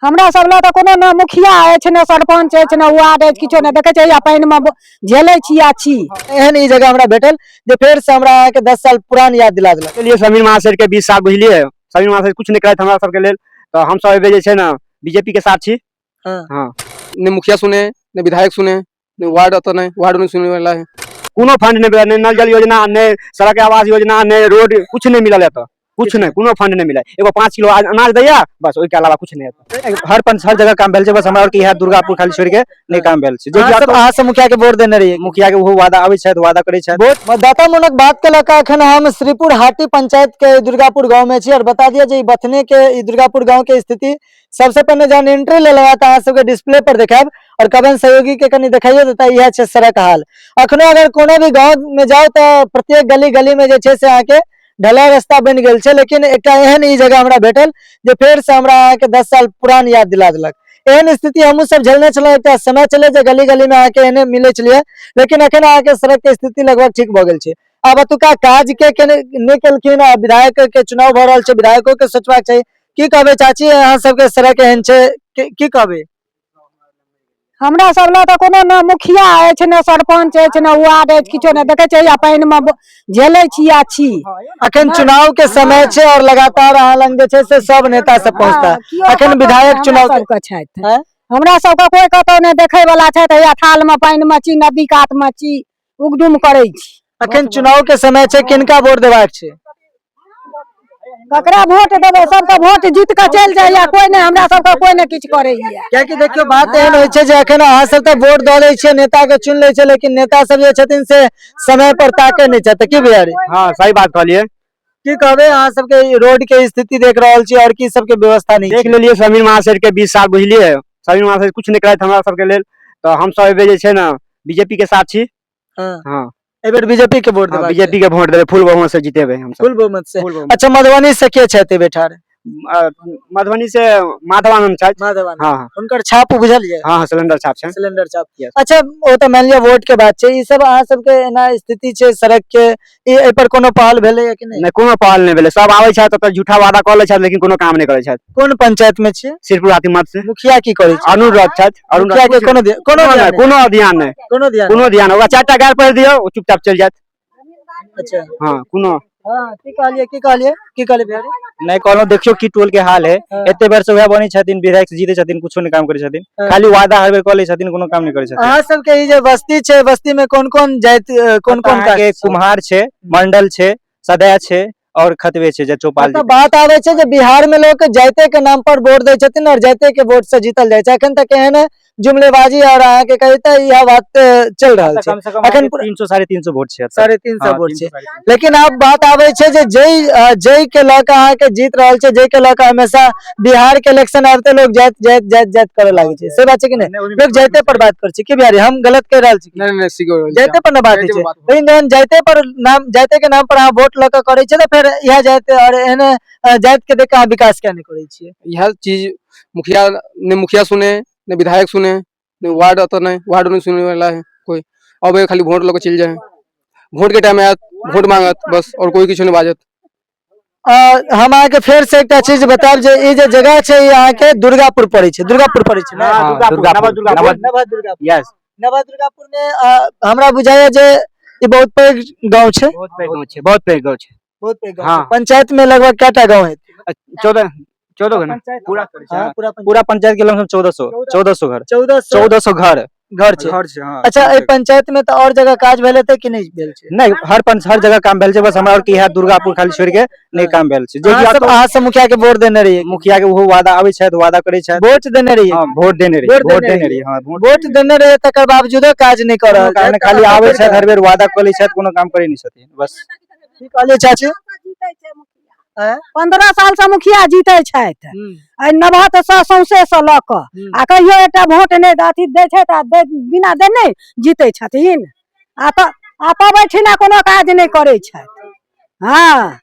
हमरा सब लए तऽ कोनो ने मुखिया अछि ने सरपंच अछि ने वार्ड अछि, किछो नहि देखै छै। पानि मे झेलै छी आ छी। एहन ई जगह हमरा भेटल जे फेर से हमरा अहाँके 10 साल पुरान याद दिला देलक। के लिए समीर महाशय के 20 साल बुझलिए, समीर महाशय कुछ नहीं करैत हमरा सबके लेल, तऽ हम सब एबे जे छै ने बीजेपी के साथ छी। हाँ। ने मुखिया सुने, ने विधायक सुने, ने वार्ड अत नहीं, वार्ड नहीं सुने वाला है। कोनो फंड नहीं मिलल, ने नल जल योजना, ने सड़क आवास योजना, ने रोड, कुछ नहीं मिलल एतऽ, कुछ नहीं, कोनो फंड नहीं मिलल। एगो 5 किलो अनाज दैया बस, ओहिके अलावा कुछ नहीं एतऽ। हर पंच हर जगह काम भेल छै, बस हमरा आरके इएह दुर्गापुर खाली छोड़ि के नहि काम भेल छै। जे अहाँ कि सब अहाँ सब मुखिया के वोट देने रहियै? मुखिया के ओहो वादा आबै छथि, वादा करै छथि। वोट मतदाता मोनक बात के लऽ कऽ एखन हम श्रीपुर हाटी पंचायत के दुर्गापुर गांव में छी और बता दिअ जे ई बथने के ई दुर्गापुर गांव के स्थिति सबसे पहिने जहन एंट्री लेलहुँ तऽ अहाँ सबके डिस्प्ले पर देखायब और कबन सहयोगी के कनि देखाइयो देता। इएह छै सड़क हाल। अखनो अगर कोनो भी गांव में जाउ तऽ प्रत्येक गली गली में जे छै से अहाँके ढलाई रास्ता बनि गेल छै, लेकिन एकटा एहन ई जगह हमरा भेटल जे फेर से हमरा अहाँके 10 साल पुरान याद दिला देलक। एहन स्थिति हमहूँ सब झेलने छलहुँ। एकटा समय छलै जे गली गली में अहाँके एहने मिलै छलियै, लेकिन अखन अहाँके सड़क के स्थिति लगभग ठीक भऽ गेल छै। आब एतुका काज के नहि केलखिन आ विधायक के चुनाव भऽ रहल छै, विधायको के सोचबाक चाही। की कहबै चाची, अहाँ सबके सड़क एहन छै, की कहबै? हमरा सब लए तऽ कोनो ने मुखिया अछि, ने सरपंच अछि, ने वार्ड अछि, किछो नहि देखै छै। पानि मे झेलै छी आ छी। अखन चुनाव के समय छै और लगातार अहाँ लग जे छै से सब नेता सब पहुंचता। अखन विधायक चुनाव के- सबके छथि। हैं? हमरा सबके कोई कतौ नहि देखै वाला छथि। हैया थाल मे पानि मे छी, नदी कात मे छी, उगडुम करै छी। अखन चुनाव के समय छै, किनका वोट देबाक छै? ककरा वोट देबै? सबके वोट जीत के चलि जाइया, कोई नहि हमरा सबके कोई नहि किछु करैया। कियाकि देखियौ बात एहन होइ छै जे अखन अहाँ सब तऽ वोट दऽ दै छियै, नेता के चुनि लै छै, लेकिन नेता सब जे छथिन से समय पर ताके नहि छथि। की बिहारी? हाँ सही बात कहलिए। की कहबै, अहाँ सबके ई रोड के स्थिति देख रहल छी और की सबके व्यवस्था नहीं देख लेलिए समीर महाशय के 20 साल बुझलिए, समीर महाशय कुछ नहीं करैत हमरा सबके लेल, तऽ हम सब एबे जे छै ने बीजेपी के साथ छी। हाँ। एहि बेर बीजेपी के वोट हाँ, देबाक छै। बीजेपी के वोट देबै, फुल बहुमत से जीतेबै हम सब। फुल बहुमत से। फुल बहुमत। अच्छा, मधुबनी से के छथि बेठार? मधुबनी से माधवानंद छथि। माधवानंद। हाँ, हाँ। हुनकर छाप बुझल ये? हाँ, हाँ, सिलेंडर छाप छै। सिलेंडर छाप। Yes. अच्छा, ओ तऽ मानि लिअ वोट के बात छै, ई सब अहाँ सबके एना स्थिति छै सड़क के, ई एहि पर कोनो पहल भेलै या कि नहि? नहि, कोनो पहल नहि भेलै। सब आबै छथि तऽ झूठा वादा कऽ लै छथि, लेकिन कोनो काम नहि करै छथि। कोन पंचायत में छियै? सिरपुर हाथी मत से। मुखिया की करै छै? अरुण रथ छथि। अरुण मुखिया के रथ कोनो कोनो कोनो ध्यान नहि, कोनो ध्यान नहि, कोनो ध्यान कोनो ध्यान। ओकरा 4टा गारि पढ़ि दियौ, ओ चुपचाप चलि जायत। अच्छा। हाँ, कोनो। हाँ, की कहलियै, की कहलियै, की कहलियै बिहारी? नहि कहलहुँ, देखियौ की टोल के हाल है। हाँ। एते बेर से वएह बनै छथिन, विधायक जीते छथिन, कुछो नहि काम करै छथिन, हाँ। खाली वादा हर बेर कऽ लै छथिन, कोनो काम नहि करै छथिन। अहाँ सबके ई जे बस्ती छै, बस्ती में कोन कोन जाति, कोन कोन अहाँके कास्ट छै? कुम्हार छै, मंडल छै, सदाय छै और खतबे छै जे चौपाल। मतलब बात आबै छै जे बिहार में लोग जाते के नाम पर वोट दै छथिन और जाते के वोट से जीतल जाइ छै। अखन तक एहन जुमलेबाजी और अहाँके कही तऽ इएह बात चलि रहल छै। कम से कम अखन 300 350 वोट छै एतऽ। 350 हाँ, वोट 300, छै। 350। लेकिन आब बात आबै छै जे जै के लऽ कऽ अहाँके जीत रहल छै, जै के लऽ कऽ हमेशा बिहार के इलेक्शन आबिते लोग जाइत जाइत जाइत जाइत करे लागै छै, से बात छै कि नहि? नहि, ओहिमे लोग जाइते पर बात करै छै। की बिहारी, हम गलत कहि रहल छी? नहीं नहीं, सीखो। जाइते पर न बात होइ जाइते छै। पर बात होइ लेकिन जहन जाइते पर नाम, जाइते के नाम पर अहाँ वोट लऽ कऽ करै छियै तऽ फेर इएह जाइत और एहने जाइत के देख कऽ अहाँ विकास किया नहि करै छियै? यह चीज मुखिया ने मुखिया सुने, ने विधायक सुने, ने वार्ड अत नहीं, वार्ड नहीं सुने वाला है कोई। अब ये खाली वोट लऽ के चलि जाए, वोट के टाइम आयत वोट मांगत बस, और कोई किछु नहीं बाजत। हम अहाँके फेर से एकटा चीज बतायब जे ई जे जगह छै ई अहाँके दुर्गापुर पड़ै छै, दुर्गापुर पड़ै छै ने? हाँ, दुर्गापुर, दुर्गापुर, नव दुर्गापुर। नव दुर्गापुर। यस। नव दुर्गापुर में हमरा बुझाइया जे ई बहुत पैघ गाँव छै। बहुत पैघ गाँव छै, बहुत पैघ गाँव छै। बहुत पैघ गाँव हाँ। छै। पंचायत में लगभग कएटा गाँव हेतै? 14 गो ने? पूरा हाँ, पूरा पंचायत। पूरा पंचायत के लमसम 1400 घर। 1400 1400 घर। घर छै। घर छै, हाँ। अच्छा, एहि पंचायत में तऽ और जगह काज भेल हेतै कि नहि भेल छै? नहि, हर पंच हर जगह काम भेल छै, बस हमरा आरके इएह दुर्गापुर खाली छोड़ि के नहि काम भेल छै। जे अहाँ कि सब अहाँ सब मुखिया के वोट देने रहियै? मुखिया के ओहो वादा आबै छथि, वादा करै छथि। वोट देने रहियै? हाँ, वोट देने रहियै, वोट वोट देने देने रहियै, हाँ, वोट देने रहियै तकर बावजूदो काज नहि कऽ रहल कोनो कारण छै। खाली आबै छथि, हर बेर वादा कऽ लै छथि, कोनो काम करै नहि छथिन बस। की कहलियै चाची? 15 साल से मुखिया जीते छथि एहि नवहत सँ सौंसे सँ लऽ कऽ, आ कहियो एकटा वोट नहि अथी दै छथि आ बिना देने जीते छथिन। आ तऽ आ तब एहिठिना कोनो काज नहि करै छथि। हाँ।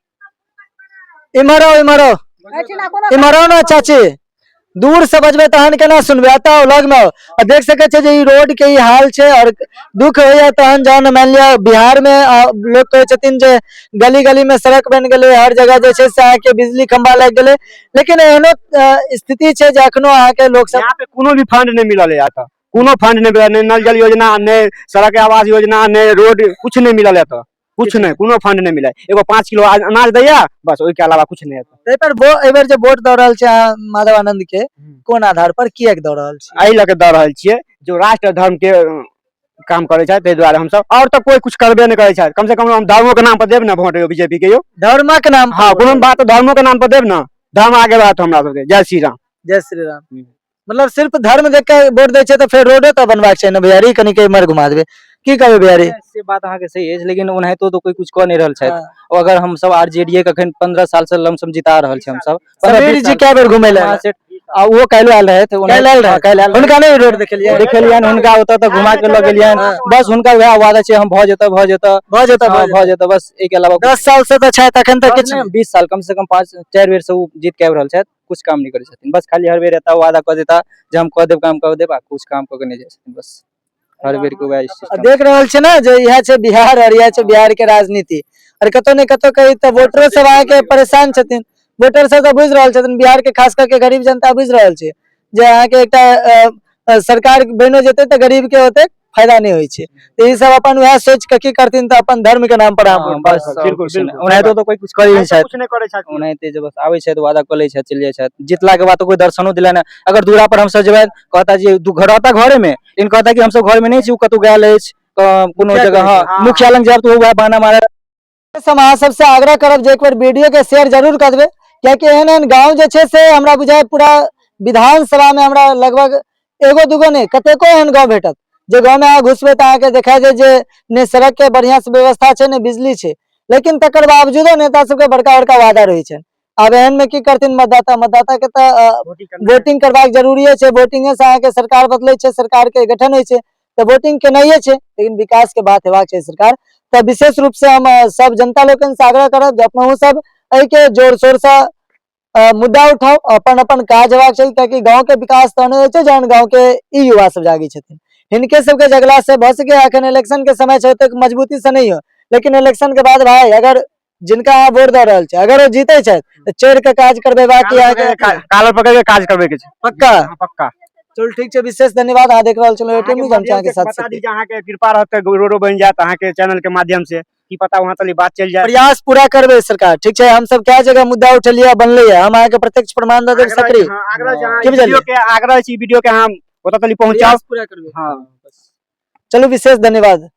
इम्हर आओ, इम्हर आओ। एहिठिना कोनो इम्हर आओ ने चाची। दूर से बजबै तहन केना सुनबै, एतऽ आउ, लगमे आउ। आ देख सकै छियै जे ई रोड के ई हाल छै और दुख होइया तहन जहन मानि लिअ बिहार मे लोक कहै छथिन जे गली गली मे सड़क बनि गेलै, हर जगह जे छै से अहाँके बिजली खंभा लागि गेलै, लेकिन एहनो स्थिति छै जे अखनो अहाँके लोक सब यहाँ पे कोनो भी फंड नहीं मिलल है एतऽ, कोनो फंड नहीं मिलल, नहि नल जल योजना, नहि सड़क आवास योजना, नहि रोड, कुछ नहीं मिलल एतऽ, कुछ नहीं, कोनो फंड नहीं मिलल। एगो 5 किलो अनाज दैया बस, ओहिके अलावा कुछ नहीं एतऽ। ताहि पर वो एहि बेर जे वोट दऽ रहल छै अहाँ माधवानंद के, कोन आधार पर किएक दऽ रहल छी? एहि लऽ के दऽ रहल छियै जो राष्ट्र धर्म के काम करै छथि, ताहि दुआरे हमसब, और तऽ कोइ कुछ करबे नहि करै छथि, कम से कम हम धर्मो के नाम पर देब ने वोट बीजेपी के यौ। धर्मक नाम पर हाँ, वोट कोनो देब। बात धर्मो के नाम पर देब ने, धर्म आगे बढ़त हमरा सबके। जय श्री राम। जय श्री राम। मतलब सिर्फ धर्म देख के वोट दै छै तऽ फेर रोडो तऽ बनबाक छै ने भैयारी, कनि के इम्हर घुमा देबै, की कहबै भैयारी? से बात अहाँके सही अछि, लेकिन ओनाहितो तऽ कोइ कुछ कऽ नहि रहल छथि। हाँ। अगर हमसब आरजेडीए के अखन 15 साल से लमसम जिता रहल छी हमसब। 15 समीर 20 जी साल कए बेर घुमै लए हाँ, सेठ। आ ओहो काल्हिो आयल रहथि, काल्हि आयल रहथि? हाँ, काल्हि आयल रहथि। हुनका नहि रोड देखेलियै? देखेलियनि हुनका, ओतऽ तक घुमा के लऽ गेलियनि। हाँ। बस हुनका वएह वादा छै, हम भऽ जेतऽ, भऽ जेतऽ, भऽ जेतऽ, हाँ, भऽ भऽ जेतऽ, बस एहिके अलावा 10 साल से तऽ छथि अखन तक किछु किछु 20 साल कम से कम 5-4 बेर से ओ जीत के आबि रहल छथि, कुछ काम नहि करै छथिन, बस खाली हर बेर एता वादा कऽ देता जे हम कऽ देब, काम कऽ देब, आ कुछ काम कऽ के नहि जाइ छथिन, बस हर बेर के वएह आ सिस्टम। देख रहल छै ने जे इएह छै बिहार और इएह छै बिहार के राजनीति। और कतौ ने कतौ कही तऽ वोटरो सब अहाँके परेशान छथिन, वोटर सब तऽ बुझि रहल छथिन, बिहार के खास करके गरीब जनता बुझि रहल छै जे अहाँके एकटा सरकार बनियो जेतै तऽ गरीब के ओतेक फायदा नहि होइ छै, तऽ ई सब अपन वएह सोचि के की करथिन तऽ अपन धर्म के नाम पर अहाँ हाँ, वोट बस करब। और बिल्कुल, कुछ नहि। बिल्कुल। ओनाहितो तऽ कोइ कुछ करै नहि छथि, कुछ नहि करै छथि। ओनाहिते जे बस आबै छथि, वादा कऽ लै छथि, चलि जाइ छथि। जितला के बाद तऽ कोइ दर्शनो दिला नहि। अगर दूरा पर हमसब जेबै कहता जे दू घर रहता घरे मे, लेकिन कहता कि हमसब घर मे नहि छी, ओ कतौ गेल अछि कोनो मुखिया जगह, कहै हाँ, छै। मुखिया लग जायब तऽ वएह बहाना मारत। हम अहाँ सबसे आग्रह करब जे एक बेर वीडियो के शेयर जरूर कर देबै, कियाकि एहन एहन गाँव जे छै से हमरा बुझाय पूरा विधानसभा में हमरा लगभग एगो दूगो नहि कतेको एहन गाँव भेटत जे गाँव में अहाँ घुसबै तऽ अहाँके देखाय देत जे ने सड़क के बढ़िया से व्यवस्था छै ने बिजली छै, लेकिन तकर बावजूदो नेता सबके बड़का बड़का वादा रहै छनि। आब एहन में की करथिन मतदाता, मतदाता के तऽ वोटिंग करबाक जरूरिये छै, वोटिंगे से अहाँके सरकार बदलै छै, सरकार के गठन होइ छै, तऽ वोटिंग केनाइए छै, लेकिन विकास के बात हेबाक छै सरकार। तऽ विशेष रूप से हम सब जनता लोकनि से आग्रह करब जे अपनहु सब एहिके जोर शोर से मुद्दा उठाउ, अपन अपन काज हेबाक चाही, कियाकि गाँव के विकास तहने होइ छै जहन गाँव के ई युवा सब जागै छथिन। हिनके सबके जगला से भऽ सकै एखन इलेक्शन के समय छै ओतेक मजबूती से नहि हो, लेकिन इलेक्शन के बाद भाई अगर जिनका अहाँ वोट दऽ रहल छी अगर ओ जीते छथि तऽ चढ़ि के काज करबेबाक अहाँके कालर पकड़ के काज करबे के छै। पक्का? हाँ, पक्का। चलू ठीक छै, विशेष धन्यवाद। अहाँ देख रहल छलहुँ एटीएम न्यूज, हम छी अहाँके साथ बता दी सती। जे अहाँके कृपा रहत तऽ रोडो बनि जायत अहाँके चैनल के माध्यम से, की पता वहाँ तक बात चलि जाय। प्रयास पूरा करबै सरकार, ठीक छै। हम सब कए जगह मुद्दा उठेलियै बनलै हम अहाँके प्रत्यक्ष प्रमाण दऽ देब सकरी। हाँ, आग्रह जे अहाँ की बुझलियै? वीडियो के आग्रह छी, वीडियो के अहाँ ओतऽ तक पहुँचाउ। पूरा करबै। हाँ। चलू विशेष धन्यवाद।